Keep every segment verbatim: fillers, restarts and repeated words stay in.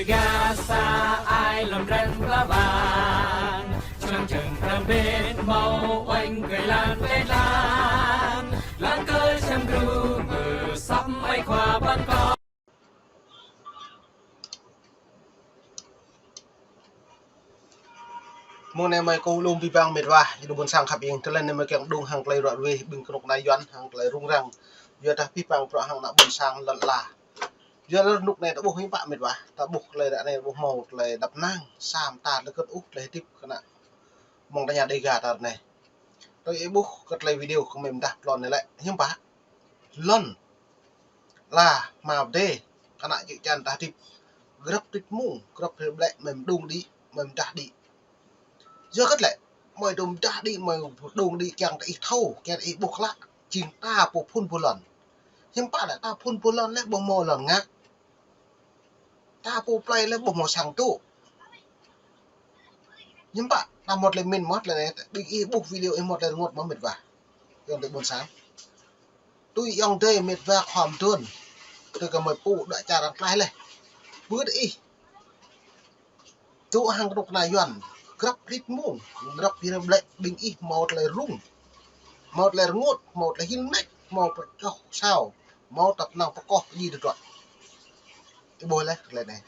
Gasa ai lăm răng pla bang, člăng čăng răng bên mâo oanh kơ lan lĕ lan, lan kơ čăm gru mơ săm ai khua păn kơ. Mông anei mơi kơ lŏm bi bang mĭt wa, jing ƀuôn sang khăp ing, tơlơi anei mơi kiăng đung hăng tơlơi ruă ruih, ƀing knŭk kna Yuăn, hăng tơlơi rŭng răng, yua dah bi bang prŏ hăng ană ƀuôn sang lăn ala. Yua anôk anei ta ƀuh hiưm pă mĭt wa, ta ƀuh tơlơi anei ƀuh mâo tơlơi dăp năng, sa mta tơlơi kơt ôh tơlơi hdĭp kơ ană mơ̆ng tơña Dega ta anei. Tui ih ƀuh kơ tơlơi video kơ mơi mdah tlôn anei lĕ, hiưm pă. Lăn ala hma dê, kơ ană čư̆ čan ta hdĭp. Grăp tĭt mông, grăp hriê ƀlĕ, mơi mđung đĭ, mơi mdah đĭ. Yua kơ tơlơi, mơi dŭm mdah đĭ, mơi mđung đĭ kiăng ta ih thâo, kiăng ta ih ƀuh klă, jing ta pô phŭn pô lăn. Hiưm pă lĕ, ta phŭn pô lăn lĕ ƀuh mâo lăn ngă. Ta pô plei lĕ ƀuh mâo sang tŭ. Hiưm pă, ta mâo tơlơi mĭn mơh tơlơi anei, ƀing ih ƀuh video ih mâo tơlơi rơngot mơh mĭt wa. Ayŏng adei ƀuôn sang. Tui ayŏng adei mĭt wa khua mduôn. Tui kơ mơi pô đuĕ čar arăng tlaih leh. Bưt ih. Tŭ hăng knŭk kna Yuăn. Grăp rit mông. Grăp hriê ƀlĕ ƀing ih mâo tơlơi rŭng. Mâo tơlơi rơngot, mâo tơlơi hil mnêč, mâo pơčoh sao. Mâo tăp năng pơkoh ji dơdruă. Ih ƀuh leh tơlơi anei.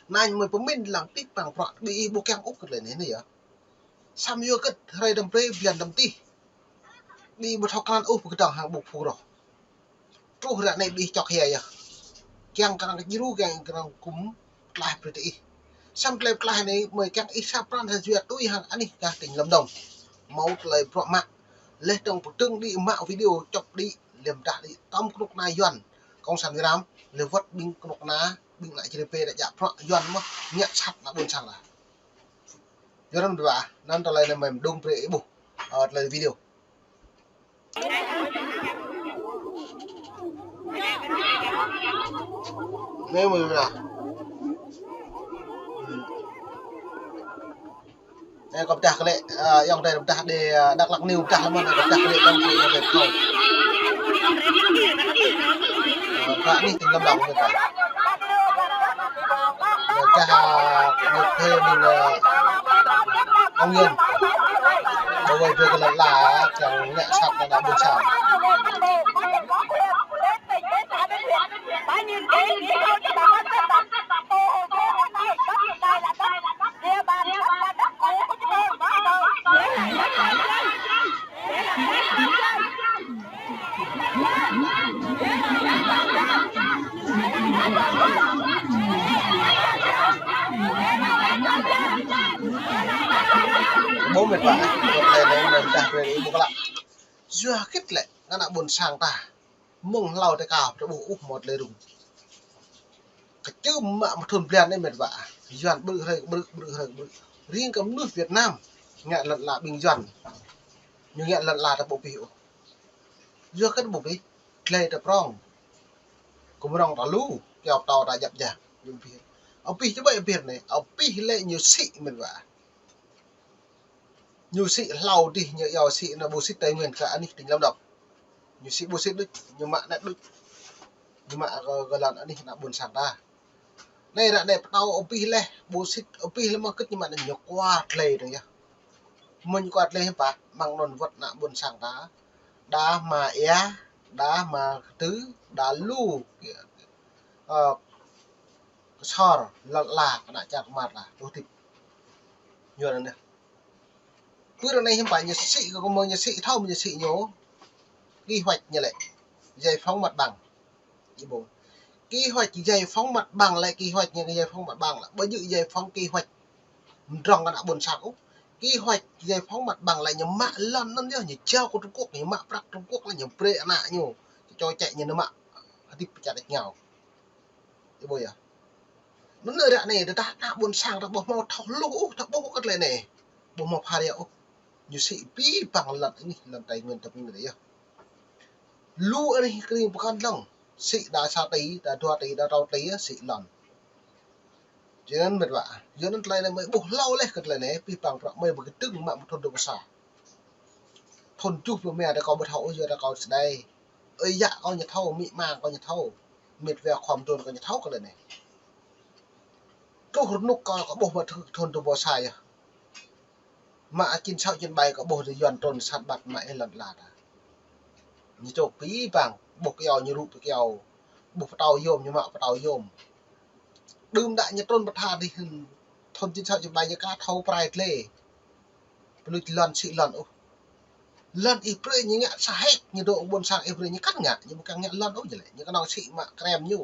Anăn mơi pơmĭn lăng tĭt păng prăk, ƀing ih ƀu kiăng ôh kơ tơlơi anei, anei yơh. Săm yua kơ hruê dăm brei blan dăm tih. Ƀing ih ƀu thâo krăn ôh pơkdơ̆ng hăng ƀuh phung roh. Truh ară anei ƀing ih čŏk hia yơh. Kiăng krăn kơ djru, kiăng krăn kŭm tlaih brei tơ ih. Săm tlaih tlaih anei mơi kiăng ih sa pran sa jua tui hăng anih gah tỉnh Lâm Đồng. Mâo tơlơi bruă mă. Leh dơ̆ng pơdơ̆ng đĭ mă video čŏp đĭ, leh mdah đĭ tăm knŭk kna Yuăn. Cộng sản Việt Nam, leh wăt ƀing knŭk kna, ƀing ană čri pê đa djă bruă Yuăn mơh, ngă sat ană ƀuôn sang lah. Yua anăn dua, anăn tơlơi anei mơi mđung brei ih ƀuh, ơ, tơlơi video. Anei mơi lah. Anei kâo pơdah kơ lĕ, ơ, ayŏng adei pơdah đe, ơ, Dak Lak News pơdah leh mơh, kâo pơdah kơ lĕ dơ̆ng kơ lĕ kâo. Ơ, kơ anih tỉnh Lâm Đồng mĭt wa. Ơ, kah, ơ, ñu thuê mình, ơ, công nhân. Bảo vệ brei kơ lăn ala, kiăng ngă sat kơ ană ƀuôn sang. Ƀuh mĭt wa, ƀuh leh leh leh dah brei ih ƀuh klă. Yua kơ tơlơi anăn ană ƀuôn sang ta. Mơ̆ng hlâo tơ kâo, ta ƀuh ôh mâo tơlơi rŭng. Kčưm mă mthŭn blan anei mĭt wa. Yuăn ƀrư̆ hrơi ƀrư̆, ƀrư̆ hrơi ƀrư̆. Riêng kơ mnuih Việt Nam, ngă lăn ala ƀing Yuăn. Ñu ngă lăn ala ta ƀu pih ôh. Yua kơ ƀu pih, tơlơi ta prŏng. Kmrŏng ta lu, kyâo ptâo ta djăp jang. Ñu pih. Ơ pih čuh ƀai pih anei, ơ pih lĕ ñu sĭ mĭt wa. Ñu sĭ hlâo dih ñu yua sĭ ană ƀu sĭ Tây Nguyên kơ anih tỉnh Lâm Đồng. Ñu sĭ ƀu sĭ đuč, ñu mă anei đuč. Ñu mă kơ, kơ lăn anih ană ƀuôn sang ta. Anei ară anei ptâo ơ pih leh, ƀu sĭ ơ pih leh mơh kơt ñu mă anei ñu kuat tơlơi dơ̆ng yơh. Mơ̆ng ñu kuat tơlơi hiưm pă, mơ̆ng anăn wăt ană ƀuôn sang ta. Đa hma êa, đa hma ktư̆, đa lu. Ơ, ksor, lăn ala, kơ ană čar kmar lah, tuh tĭp. Ñu anăn yơh. Pơ anei hiưm pă ñu sĭ kơ kmrŏng ñu sĭ thâo ñu sĭ ñu. Kế hoạch ñu lĕ. Giải phóng mặt bằng. Ih ƀuh. Kế hoạch giải phóng mặt bằng lĕ kế hoạch ñu giải phóng mặt bằng lĕ. Ƀu djơ̆ giải phóng kế hoạch mdrŏng kơ ană ƀuôn sang ôh. Kế hoạch giải phóng mặt bằng lĕ ñu mă lăn anăn yơh, ñu jao kơ Trung Quốc, ñu mă prăk Trung Quốc lĕ ñu brei ană ñu. Čô čĕ ñu nao mă. Hdĭp pơčah đĕč ngao. Ih ƀuh yơh. Mơ̆ng ară anei, tơdah ană ƀuôn sang ta ƀuh mâo thâo hluh ôh, ta ƀuh kơ tơlơi anei. Ƀuh mâo phara ôh. Ñu sĭ bi băng lăn anih, lăn Tây Nguyên ta pơmĭn yơh. Lu anih krĭng pơkŏn dlăng. Sĭ đa sa tỉ, đa dua tỉ, đa tlâo tỉ, sĭ lăn. Yua anăn mĭt wa. Yua anăn tơlơi anei mơi ƀuh hlâo leh kơ tơlơi anei, bi băng prăk mơi ƀu kdơ̆ng mă mthŭn dua pluh sa. Thŭn kjuh pluh êma ta kâo ƀu thâo ôh yua ta kâo sơdai. Ơi yă kâo ñu thâo, amĭ ama kâo ñu thâo. Mĭt wa khua mduôn kâo ñu thâo kơ tơlơi anei. Truh rnuk kâo, kâo ƀuh mă thŭn, thŭn dua êbâo sa yơh. Mă chín sáu chín bảy kâo ƀuh dê Yuăn trŭn sat ƀăt mă ih lăn ala ta. Ñu čŏk bi bang, ƀuh kyâo ñu rŭ bi kyâo. Ƀuh ptâo yôm ñu mă ptâo yôm. Đưm đă ñu trŭn pơtha dih hĭn, thŭn chín sáu chín bảy ñu ka thâo prai tlei. Pơluč lăn sĭ lăn ôh. Lăn ih brei ñu ngă sa héc, ñu dôk ƀuôn sang ih brei ñu kăn ngă, ñu ƀu kăn ngă lăn ôh ñu lĕ. Ñu knŏng sĭ mă krem ñu.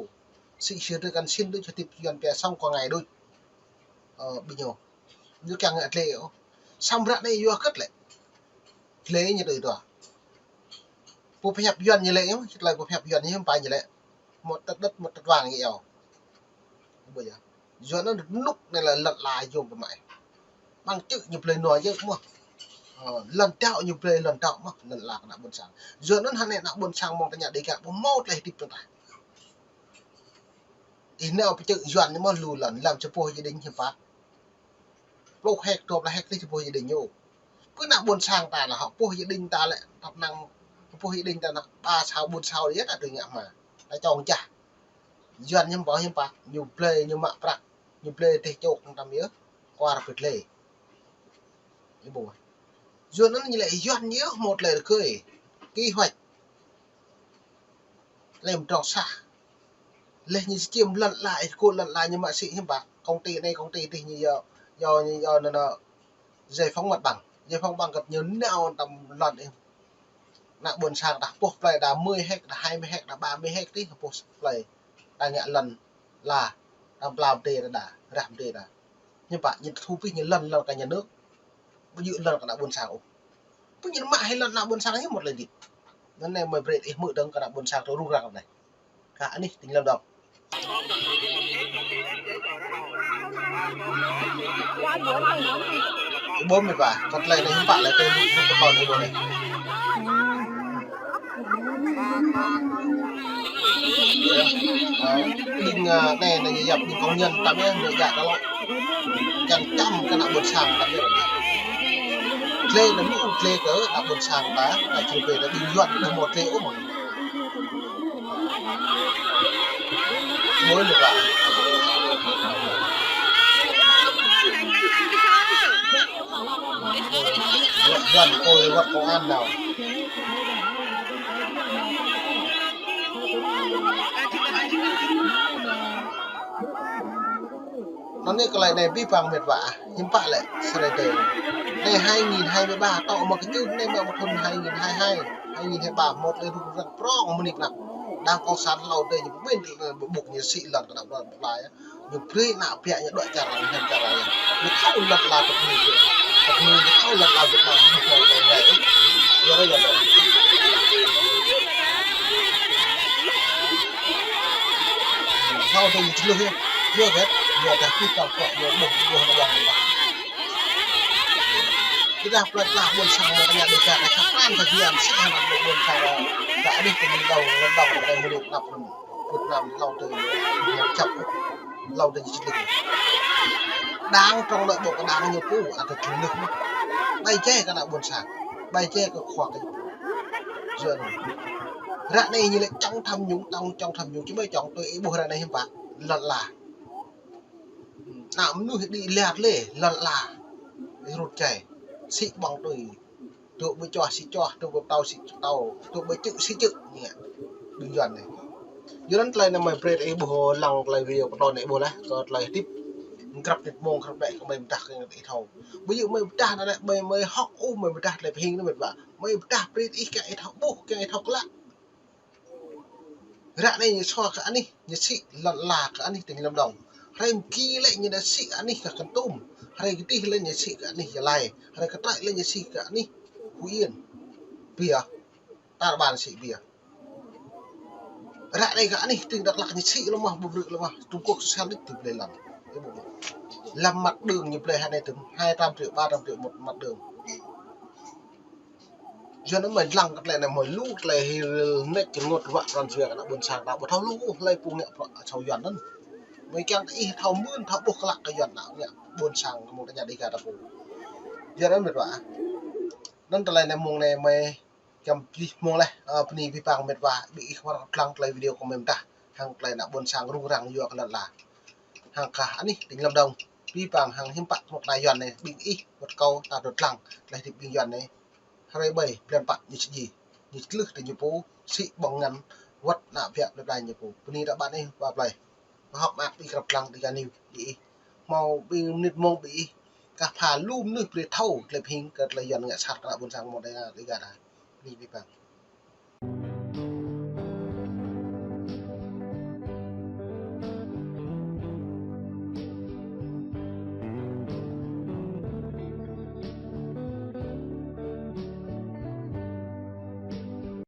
Sĭ sĭ drei kăn sĭn đuč, hdĭp Yuăn pia sống qua ngày đuč. Ơ, bi ñu. Ñu kăn ngă tlei ôh. Săm ră anei yua kơt lĕ. Tlei ñu tui dua. Pô pơhiăp Yuăn ñu lĕ, tlei pô pơhiăp Yuăn ñu hiăm pă ñu lĕ. Một tấc đất, một tấc vàng ñu iêu. Ƀuh yơh. Yua anăn rnuk anei lĕ lăn ala yôm tơ mă. Ƀăng čư̆ ñu blei nua yơh mơh. Ơ, lăn đăo ñu blei lăn đăo mơh, lăn ala kơ ană ƀuôn sang. Yua anăn hŏng anei ană ƀuôn sang mơ̆ng tơña Dega ƀu mâo tlei hdĭp tơdah. Ih nao pơ čư̆ Yuăn ñu mơh lu lăn, lăm sa boh gia đình hiăm pă. Pluh héc, dua pluh héc tih sa boh gia đình ñu. Pơ ană ƀuôn sang ta lĕ, hŏ boh gia đình ta lĕ, tăp năng, boh gia đình ta ană ba sao, ƀuôn sao yơh ta tui ngă hma. Ta čŏng čah. Yuăn ñu mâo hiăm pă, ñu blei, ñu mă prăk, ñu blei tih čôk tăm yơh, kwar pơ tlei. Ih ƀuh. Yua anăn ñu lĕ Yuăn ñu mâo tlei rơkơi. Kế hoạch. Tlei mdrŏng sah. Leh ñu čiêm lăn ala, ih kơ lăn ala ñu mă sĭ hiăm pă. Công ty anei, công ty tih ñu yơh, yơh, yơh, anăn, anăn, giải phóng mặt bằng. Giải phóng bằng kăt ñu nao tăm lăn ih. Ană ƀuôn sang đa boh plei đa mười héc, đa hai mươi héc, đa ba mươi héc tih boh plei. Đa ngă lăn ala, đa pla mdê đa, rah mdê đa. Hiăm pă, ñu thu pih ñu lăn lăn kơ nhà nước. Ƀu djŏ lăn kơ ană ƀuôn sang ôh. Pô ñu mă hĕ lăn ană ƀuôn sang hiam mâo tlei hdĭp. Anăn anei mơi brei ih hmư̆ dơ̆ng kơ ană ƀuôn sang tơ rŭng răng anei. Kơ anih tĭng lăm dŏng. Ƀuh mĭt wa, kơ tlei anei hiăm pă lĕ tơ rŭng răng kơ anei ƀuh anei. Ƀing, ơ, anei, anei ñu yap ƀing công nhân tăm yơh, ñu djă ta lŏ. Čiăng čăm kơ ană ƀuôn sang tăm yơh. Tlei anăn lu tlei kơ ană ƀuôn sang ta, ta čih brei ta ƀing Yuăn ta mâo tlei ôh mơh. Ƀuh mĭt wa. Yuăn kơ wăt công an nao. Anăn anei klei anei bi păng mĭt wa, hiăm pă lĕ srei dê. Anei hai nghìn hai mươi ba tŏ mă kčưh, anei mă mơ̆ng thŭn hai nghìn hai hai, hai nghìn hai ba mâo tlei rŭng răng prŏng mơ̆ng anei knap. Đảng cộng sản hlâo dê ñu pơmĭn ƀuh ñu sĭ lăn kơ ană ƀuôn sang. Ñu brei ană biă ñu dŏ čar arăng, hiam čar arăng. Ñu thâo lăn ala tơ knu. Tơ knu ñu thâo lăn ala Việt Nam, ñu thâo tơ anei. Yua anei yua anei. Thâo tơ ñu člưh yơh. Yua anei, yua dah pih păng kŏ, yua ƀuh, ƀuh ană ƀuôn sang. Ƀiădah plei pla ƀuôn sang mâo tơña Dega, anei sa pran sa giăm, sa hăng ƀuôn sang. Kơ anih tơ ñu dŏng, dŏng, dŏng, dŏng, dŏng, dŏng, Việt Nam hlâo dê ñu čăp, hlâo dê ñu člưh. Đảng trong nội bộ kơ đảng ñu pô, ăt člưh mơh. Ƀai jai kơ ană ƀuôn sang, ƀai jai kơ khua kơ ñu pô. Yua anăn. Ră anei ñu lĕ chống tham nhũng, chống, chống tham nhũng, či ƀai chống tui ih ƀuh ră anei hiăm pă, lăn ala. Ană mnuih đĭ liat leh, lăn ala. Rŭt čai. Sĭ ƀơ̆ng tui. Tŭ ƀu čoh sĭ čoh, tŭ ƀu ptâo sĭ ptâo, tŭ ƀu čư̆ sĭ čư̆, ñu ngă. Ƀing Yuăn anei. Yua anăn tlei anei mơi brei ih ƀuh lăng klei video pơtô anei ƀuh leh, kơ tlei hdĭp grăp mnĭt mông, grăp ƀĕ kơ mơi mdah kơ ih thâo. Ƀu djŏ mơi mdah anăn lĕ, mơi, mơi hŏk ôh, mơi mdah tlei pơhing anăn mĭt wa. Mơi mdah brei ih kiăng ih thâo ƀuh, kiăng ih thâo klă. Ră anei ñu sua kơ anih, ñu sĭ lăn ala kơ anih tĭng Lâm Đồng. Hruê mgi lĕ ñu nao sĭ anih kơ Kon Tum. Hruê kdih lĕ ñu sĭ kơ anih Gia Lai. Hruê ktrĕ lĕ ñu sĭ kơ anih Phú Yên. Bi ah. Tar ƀar sĭ bi ah. Ră anei kơ anih tĭng Dak Lak ñu sĭ lŏ mơh, ƀu brei lŏ mơh. Trung Quốc sel đĭ tui blei lăn. Lăm mặt đường ñu blei hă anei tŭm hai trăm triệu, ba trăm triệu một mặt đường. Yua anăn mơi dlăng kơ tlei anei mơi lu tlei hil nĕč rngôt ruă pran jua kơ ană ƀuôn sang ta ƀu thâo lu ôh hlei pô ngă bruă asâo Yuăn anăn. Mơi kiăng kơ ih thâo mưn thâo ƀuh klă kơ Yuăn ană ngă ƀuôn sang mơ̆ng tơña Dega ta pô. Yua anăn mĭt wa. Anăn tlei anei mông anei mơi kiăng bi mông leh, ơ, bni bi păng mĭt wa, bi ih kwar dlăng tlei video kơ mơi mdah. Hăng tlei ană ƀuôn sang rŭng răng yua kơ lăn ala. Hăng kah anih tỉnh Lâm Đồng, bi păng hăng hiăm pă mâo klei Yuăn anei, ƀing ih wăt kâo ta dôk dlăng klei hdĭp ƀing Yuăn anei. Hruê ƀai blan pă ñu či djiê, ñu tlưh ti ñu pô, sĭ ƀơ̆ng ngăn, wăt ană biă plei pla ñu pô. Bơni kơ ƀing ih wa plei. Hŏk mơak ƀing krăp dlăng Dega News ƀing ih. Mâo ƀing mnĭt mmông ƀing ih kah pha lu mnuih brei thâo klei bhing kơ klei Yuăn ngă sat kơ ană ƀuôn sang mâo Dega, Dega ta. Bơni bi păng.